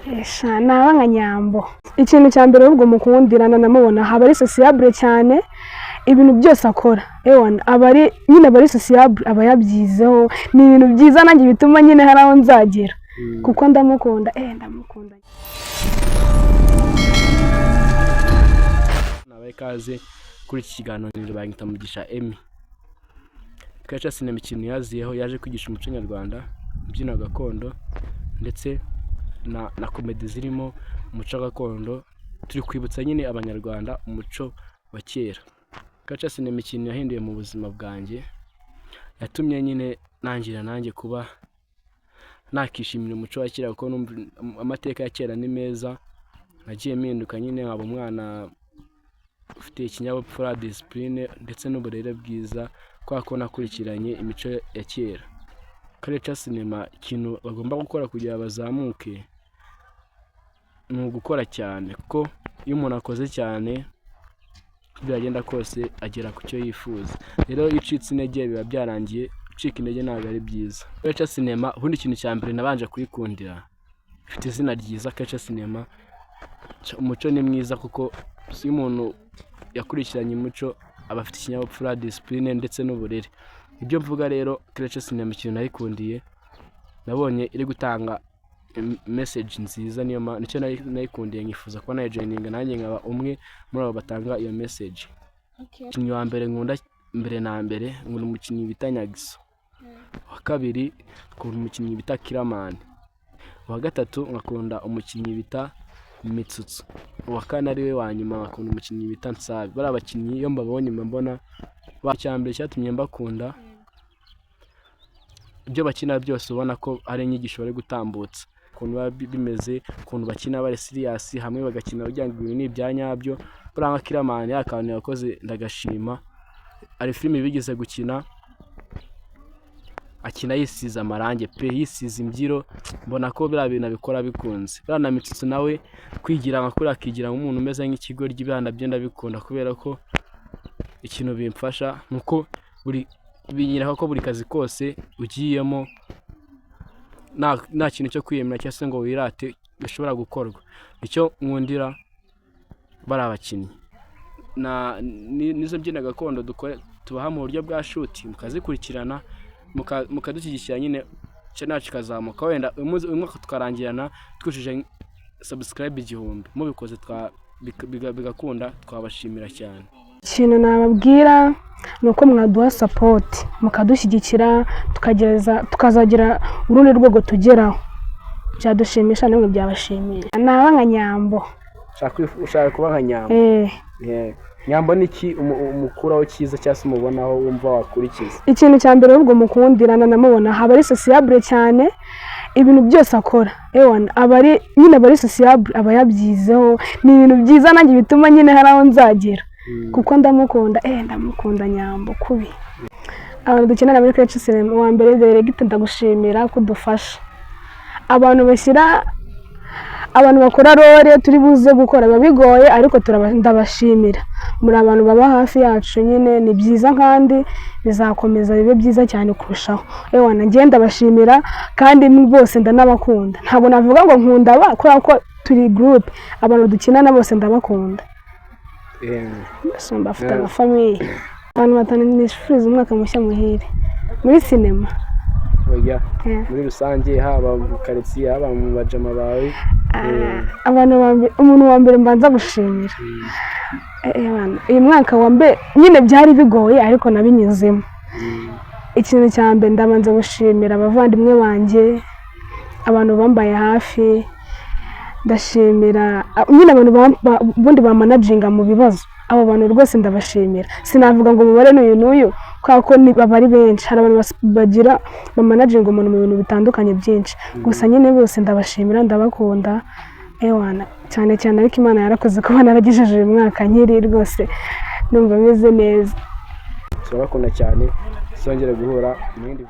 Esha, naba nka Nyambo. Ikintu cya mbere ahubwo mukundira, nanamubona haba ari sociable cyane. Ibintu byose akora, ewana, aba ari nyine, aba ari sociable, aba yabyizeho. Ni ibintu byiza nanjye bituma nyine hari aho nzagera, kuko ndamukunda, ndamukunda. Nabaye ikaze kuri iki kiganiro. Banyita Mugisha Emmy. Culture Cinema ikintu yaziyeho, yaje kwigisha umuco nyarwanda, imbyino gakondo ndetse na comedy zirimo umuco gakondo. Turi kwibutsa nyine Abanyarwanda umuco wa kera. Culture Cinema ikintu yahinduye mu buzima bwanjye, yatumye nyine nangira nanjye kuba nakishimira umuco wa kera, kuko numva amateka ya kera ni meza. Nagiye mpinduka nyine, nkaba umwana ufite ikinyabupfura, discipline ndetse n'uburere bwiza, kubera ko nakurikiranye imico ya kera. Culture Cinema ikintu bagomba gukora kugira bazamuke ni ugukora cyane, kuko iyo umuntu akoze cyane, uko byagenda kose agera ku cyo yifuza. Rero iyo ucitse intege biba byarangiye. Gucika intege ntabwo ari byiza. Culture Cinema ubundi ikintu cya mbere nabanje kuyikundira, ifite izina ryiza, Culture Cinema. Umuco ni mwiza, kuko iyo umuntu yakurikiranye umuco aba afite ikinyabupfura, discipline ndetse n'uburere. Ibyo mvuga rero, Culture Cinema ikintu nayikundiye, nabonye iri gutanga message nziza. Niyo nicyo nayikundiye, nkifuza kuba nayijoininga nanjye nkaba umwe muri abo batanga iyo message. Umukinnyi wa mbere nkunda, mbere na mbere nkunda umukinnyi bita Nyagiso. Uwa kabiri nkunda umukinnyi bita Kiramani. Uwa gatatu nkakunda umukinnyi bita Mitsutsu. Uwa kane, ari we wa nyuma, nkakunda umukinnyi bita Nsabi. Bariya bakinnyi iyo mbabonye mba mbona icya mbere cyatumye mbakunda, ibyo bakina byose ubona ko ari inyigisho bari gutambutsa, ukuntu biba bimeze, ukuntu bakina bari serious, hamwe bagakina kugira ngo ibintu ni ibya nyabyo. Buriya nka Kiramani, ya kantu yakoze ndagashima. Hari filime bigeze gukina, akina yisize amarangi pe, yisize imbyiro, mbona ko biriya bintu abikora bikunze. Buriya na Mitsutsu nawe kwigira nka kuriya, akigira nk'umuntu umeze nk'ikigoryi, biriya nabyo ndabikunda, kubera ko ikintu bimfasha ni uko buri binyereka ko buri kazi kose ugiyemo nta kintu cyo kwiyemera cyangwa se ngo wirate, bishobora gukorwa. Icyo nkundira bari abakinnyi n'izo mbyino gakondo dukora, tubaha mu buryo bwa shoot, mukazikurikirana, mukadushyigikira nyine, channel yacu ikazamuka. Wenda uyu mwaka tukarangirana twujuje subscribe 1000. Mubikoze bigakunda, twabashimira cyane. Ikintu nababwira ni uko mwaduha support, mukadushyigikira, tukagereza, tukazagira urundi rwego tugeraho. Byadushimisha, namwe byabashimisha. Naba nka Nyambo. Ushaka kuba nka Nyambo? Eh. Yeah. Nyambo ni iki umukuraho cyiza cyangwa se umubonaho wumva wakurikiza? Ikintu cya mbere ahubwo mukundira, nanamubona haba ari sociable cyane. Ibintu byose akora, ewana, aba ari nyine, aba ari sociable, aba yabyizeho. Ni ibintu byiza nanjye bituma nyine hari aho nzagera, kuko ndamukunda, ndamukunda Nyambo kubi. Abantu dukenera muri Culture Cinema, uwa mbere director, ndagushimira ko udufasha. Abantu bashyira, abantu bakora role turi buze gukora, biba bigoye, ariko ndabashimira. Muri abantu baba hafi yacu nyine, ni byiza kandi bizakomeza bibe byiza cyane kurushaho. Ewana, njye ndabashimira kandi bose ndanabakunda. Ntabwo navuga ngo nkunda aba, kubera ko turi groupe, abantu dukinana bose ndabakunda. Mbese bafite amafamille. Abantu batanu nifuriza umwaka mushya muhire muri sinema? Oya. Yeah. Muri rusange, haba mu karitsiye, haba mu bajama bawe. Abantu ba mbere, umuntu wa mbere mbanza gushimira, bana, uyu mwaka wa mbere nyine byari bigoye, ariko nabinyuzemo. Ikintu cya mbere, ndabanza gushimira abavandimwe banjye, abantu bambaye hafi. Ndashimira nyine abantu ubundi bamanaginga mu bibazo. Abo bantu rwose ndabashimira. Sinavuga ngo umubare n'uyu n'uyu, kubera ko baba ari benshi. Hari abantu bagira bamanaginga umuntu mu bintu bitandukanye byinshi. Gusa nyine bose ndabashimira, ndabakunda, ewana, cyane cyane. Ariko Imana yarakoze kuba naragejeje uyu mwaka nkiri, rwose numva meze neza. Turabakunda cyane. Tuzongere guhura mu yindi.